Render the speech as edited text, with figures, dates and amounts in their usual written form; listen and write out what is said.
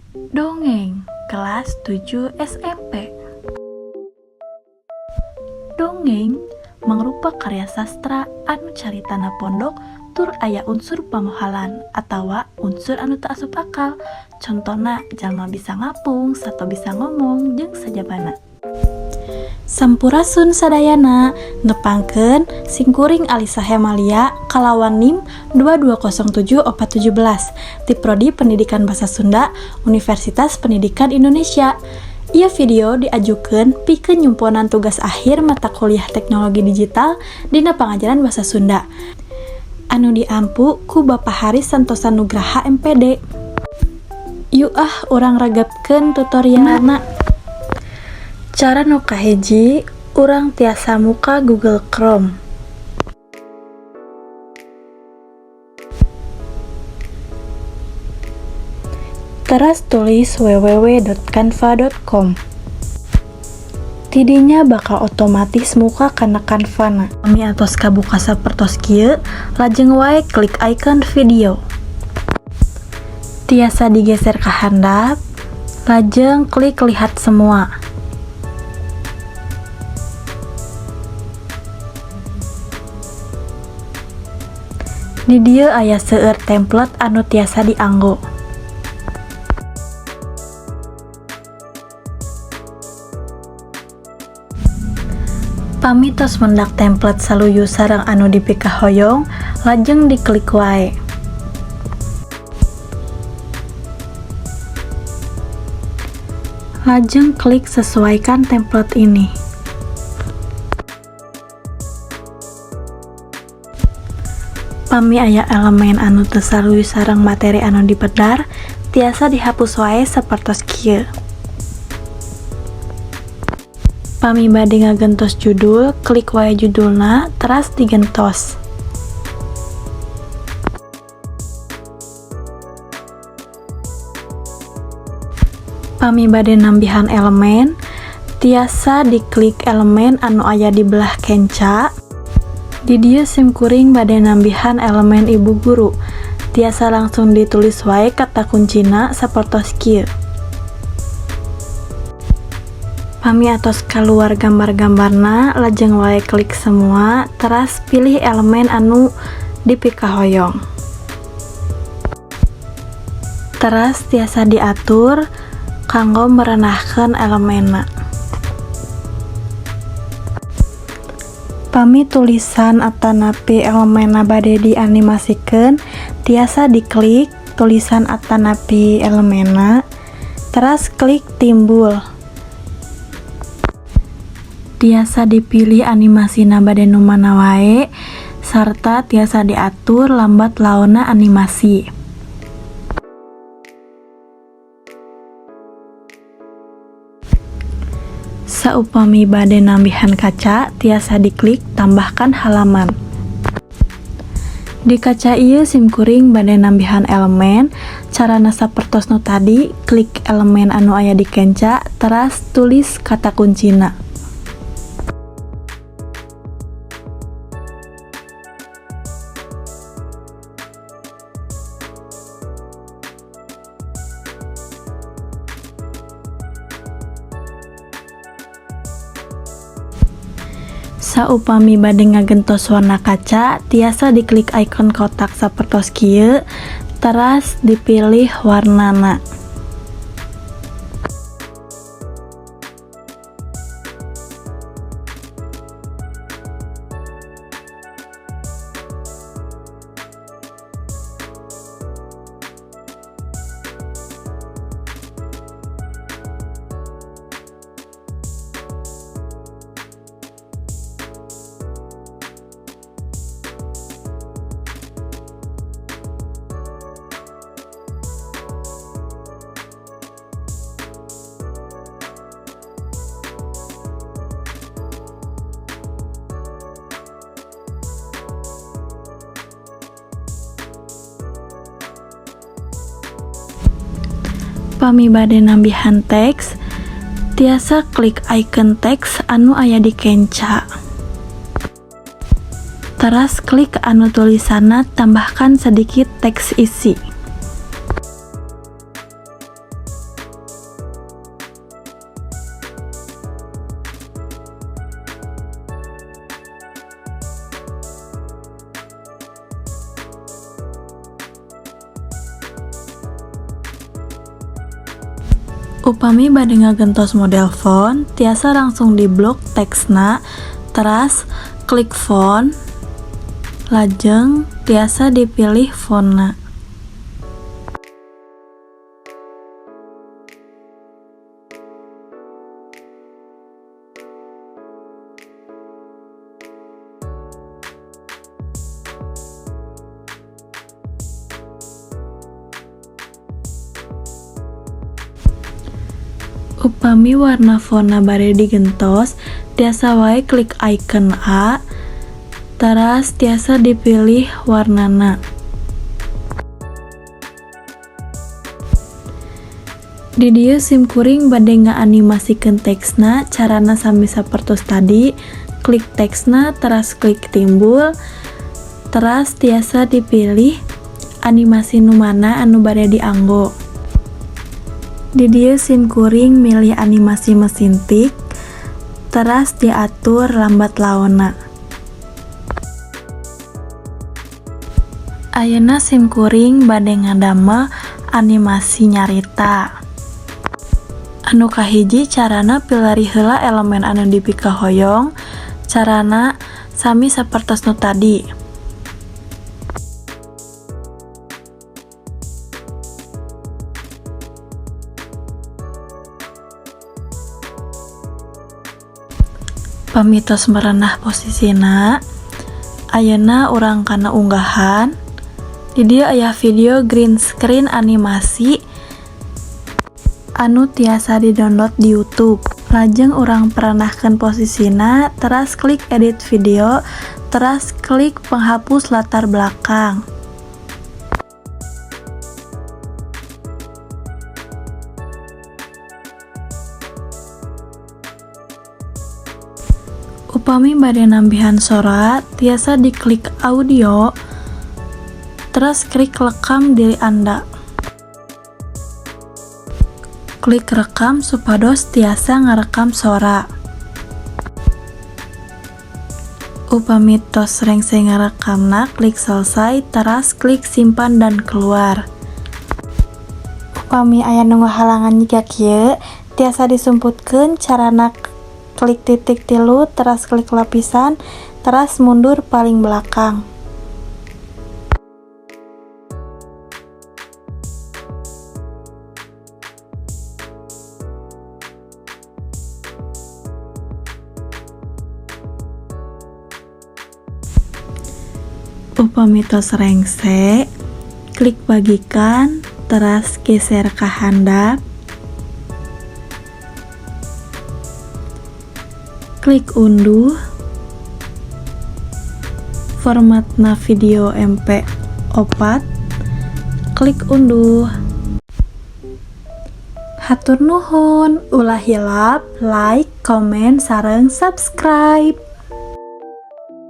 Dongeng kelas 7 SMP. Dongeng mangrupa karya sastra anu caritana pondok tur aya unsur pamohalan atawa unsur anu teu asup akal, contona jalma bisa ngapung, sato bisa ngomong, jeung sajabana. Sampurasun sadayana, nepangkeun simkuring Alisa Hemalia kalawan NIM 2207417 ti Prodi Pendidikan Basa Sunda Universitas Pendidikan Indonesia. Ieu video diajukeun pikeun nyumponan tugas akhir mata kuliah Teknologi Digital dina pangajaran Basa Sunda anu diampu ku Bapak Haris Santosa Nugraha, M.Pd. Yuk ah, urang regepkeun tutorialna. Cara nu kahiji, urang tiasa muka Google Chrome. Teras tulis www.canva.com. Tidinya bakal otomatis muka kana Canva-na. Pami atos kabuka sapertos kieu, lajeng wae klik icon video. Tiasa digeser ka handap, lajeng klik lihat semua. Di dieu aya seueur template anu tiasa dianggo. Pami tos mendak template saluyu sareng anu dipikahoyong, lajeng diklik wae. Lajeng klik sesuaikan template ini. Pami aya elemen anu teu saluyu sareng materi anu dipedar, tiasa dihapus wae sapertos kieu. Pami bade ngagentos judul, klik wae judulna, teras digentos. Pami bade nambihan elemen, tiasa diklik elemen anu aya di belah kenca. Di dieu simkuring bade nambihan elemen ibu guru. Tiasa langsung ditulis wae kata kuncina sapertos kieu. Pami atos kaluar gambar-gambarna, lajeng wae klik semua, teras pilih elemen anu dipikahoyong. Teras tiasa diatur kanggo merenahkeun elemenna. Pami tulisan atanapi elemenna bade dianimasikeun, tiasa diklik tulisan atanapi elemenna, teras klik timbul. Tiasa dipilih animasina bade nu mana wae, sarta tiasa diatur lambat laonna animasi. Saupami bade nambihan kaca, tiasa diklik tambahkan halaman. Di kaca ieu simkuring bade nambihan elemen, carana sapertos nu tadi, klik elemen anu aya di kenca, teras tulis kata kuncina. Saupami bade ngagentos warna kaca, tiasa diklik ikon kotak sapertos kieu, teras dipilih warnana. Pami bade nambihan teks, tiasa klik icon teks anu aya di kenca. Teras klik anu tulisanna tambahkan sedikit teks isi. Upami bade ngagentos model font, tiasa langsung di blok teksna, teras klik font, lajeng tiasa dipilih fontna. Upami warna fontna bade digentos, tiasa wae klik icon A, teras tiasa dipilih warnana. Di dieu sim kuring bade ngaanimasikeun teksna, carana sami sapertos tadi, klik teksna teras klik timbul, teras tiasa dipilih animasi nu mana anu bade dianggo. Di dieu sim kuring milih animasi mesin tik, teras diatur lambat laonna. Ayeuna sim kuring bade ngadamel animasi nyarita. Anu kahiji, carana pilari heula elemen anu dipikahoyong, carana sami sapertos nu tadi. Pami tos merenah posisina, ayeuna urang kana unggahan. Di dieu aya video green screen animasi anu tiasa di-download di YouTube. Lajeng urang perenahkeun posisina, teras klik edit video, teras klik penghapus latar belakang. Upami bade nambihan sora, tiasa diklik audio, terus klik rekam diri Anda. Klik rekam supados tiasa ngarekam sora. Upami tos rengse ngarekamna, klik selesai, teras klik simpan dan keluar. Upami aya nu ngahalangan jiga kieu, tiasa disumputkeun, carana klik titik tilu, teras klik lapisan, teras mundur paling belakang. Upami tos rengse, klik bagikan, teras geser ka handap, klik unduh, formatna video MP4, klik unduh. Hatur nuhun, ulah hilap like, komen, sareng subscribe.